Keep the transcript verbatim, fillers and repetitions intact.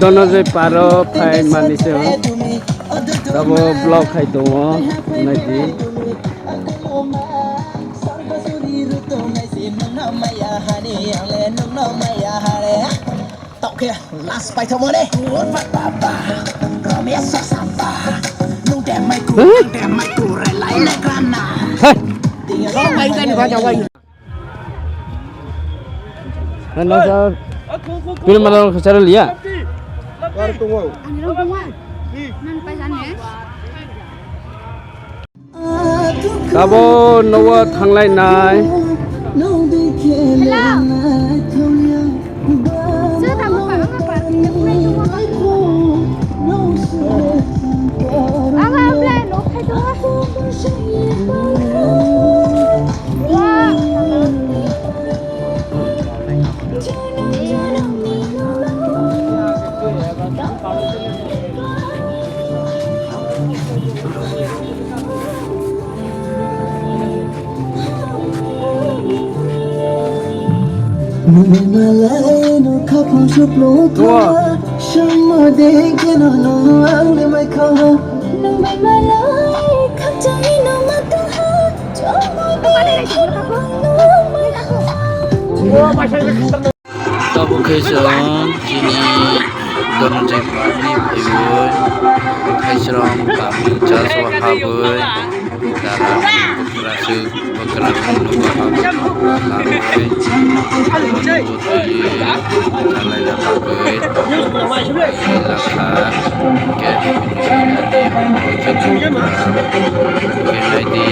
Dono je paro phai mani se. Tabo vlog khai tongo, naidi. Tokhe last paithakmani. Romia sasapa. Nung demai ku, nung demai ku, relai legrana. Hey. Tinggal romai dan baca wai. Ano sa pil malang khachar liya. Ani rong tungwa. Nan paisa ne. Tabo nogo thanglai nai. Hello. Sir, tamo pa, pa, pa. Ang, ang, plan, okay to. Wow. Nungni malai no khapang suplo twa, sama de keno no ang le mai kha. Nungni malai khapjai no mata ha, chomoi de keno no mai kha. Tabuk khe chwng chini Dhananjay Park ni phaiwi Khaisram kami church o habwi dara bwkra swk bwkra rok nugo habwi labwi twi chalaina bagwi lakha. Hwnkhe naidi